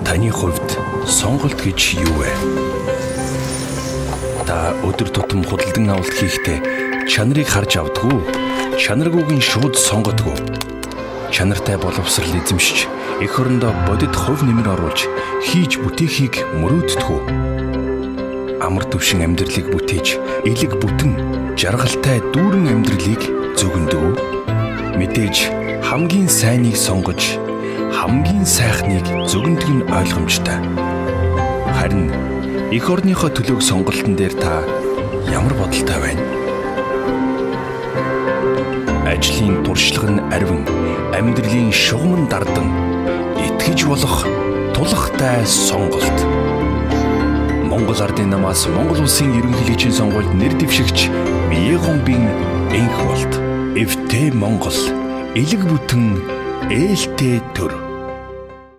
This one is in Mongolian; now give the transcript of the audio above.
Таны хувьд сонголт гэж юу вэ? Та өдөр тутам худалдан авалт хийхдээ чанарыг харж авдаггүй, чанаргүйг нь шууд сонгодгоо. Чанартай боловсрал эзэмшиж, эх орондоо бодит хувь нэмэр оруулж, хийж бүтээхийг мөрөөддөг. Амар төвшин амьдралыг бүтээж, элэг бүтэн, жаргалтай дүүрэн амьдралыг зөвгөндөг. Мэдээж хамгийн сайныг сонгож, хамгийн сайхныг зөвгөндөг нь ойлгомжтой. Харин эх орныхоо төлөөг сонголтон дээр та ямар бодолтой байна? Ажлын туршлага нь арвин, амьдралын шугам нь дардан, итгэж болох тулахтай сонголт. Монгол Ардын намаас Монгол Улсын ерөнхийлөгчийн сонгуульд нэр дэвшигч Биегомбын энх болт. Эвтэй Монгол, элэг бүтэн, ээлтэй төр.